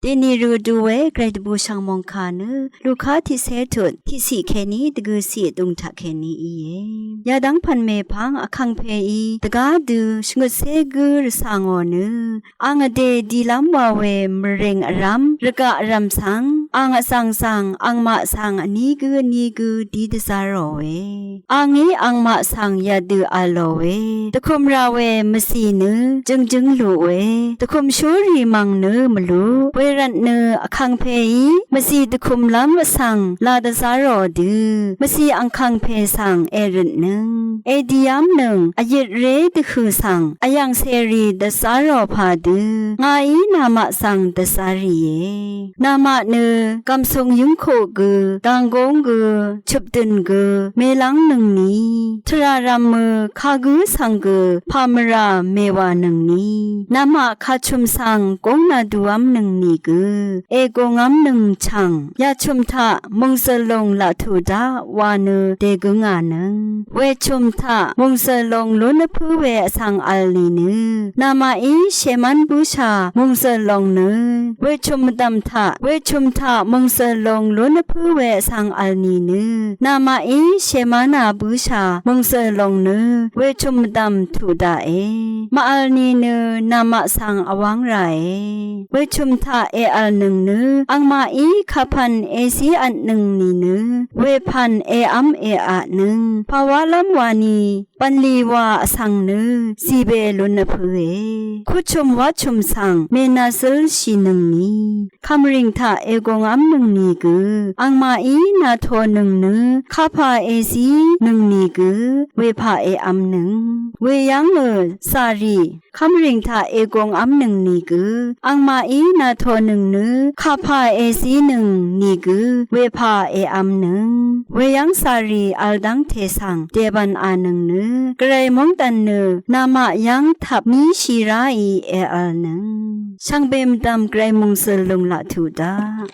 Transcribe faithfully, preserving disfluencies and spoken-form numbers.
Dèní rø du we Gvray dvbù shv̀ng mòngkà nø Luka tiqcé tut tiqciq kèní dvgø̀ciq vdùng taq kèní íe. Yadv́ng pv̀n mèpvng vkàngpèí dvgá dø shvngøtcé gǿ rvcà ngò nø ang vdè dilv́m wa we mvrìng vrv́m rvgaq vrv̀m svng ang vzv̀ng svng angmaq svng vní gǿ vní gǿ dí dvzá ròe. Angí angmaq svng yadø v̄l lòe. Dvkùm ra we mvcì nø jøngjǿng luqe. Dvkùm shúrì mv̀ng nø mvluq. Wervtnø vkàngpèí mvcì dvkùmlv́m vsvng lā dvzá rò dø mvcì angkàngpè svng èrøtnøng èdiv́mnøng vyit ré dvhø̀ svng vyv̀ng cèrì dvzá rò pà dø ngàí namaq svng dvzá rìe. Namaq nø gv̀msùng yǿngkuq gø, dànggóng gø, chøpdø̀n gø, mèlv́ngnøngni, tvrà rv̄mø kagǿ svng gø pà mvrà mèwànøngni, namaq kàchø̀m svng góng nvduv́mnøngni gø ègungv́mnøng chv̀ng yachø̀m taq mòngzø̀l lòng laq tuq daq wa nø dègǿngànøng. Wechø̀m taq mòngzø̀l lòng lún vpǿ we vsvng v̄l nìnø namaqí shèmán bǿshà mòngzø̀l lòng nø wechø̀m mvdv̀m taq, wechø̀m taq mòngzø̀l lòng lún vpǿ we vsvng v̄l nìnø namaqí shèmánā bǿshà mòngzø̀l lòng nø wechø̀m mvdv̀m tuq daqe. Màvl nìnø namaq svng vwáng ràe. Wechø̀m taq èv̀lnøng nø angmaqí kapv̀n èzívtnøng nìnø wepv̀n èv́m èatnøng pàwálv́m wani bv̀nlì wà vsvng nø zìbè lún vpǿe. Kuqchø̀m waqchø̀m svng mènàzǿlshìnøngni kv̀mrìng taq ègungv́mnøngni gø angmaqí nàtonøng nø kapà èzínøngni gø wepà èv́mnøng. Weyv́ngø càrì kv́mrìng taq ègungv́mnøngni gø angmaqí nàtonøng nø kapà èzínøngni gø wepà èv́mnøng. Weyv́ng càrì v̄l dv́ngte svng dèbv̀nànøng nø Gvray móngdàn nø namaq yv́ng tvp níshì ráì èv̀lnøng. Shvngbe mvdv̀m Gvray mòngzø̀l lòng laq tuq daq.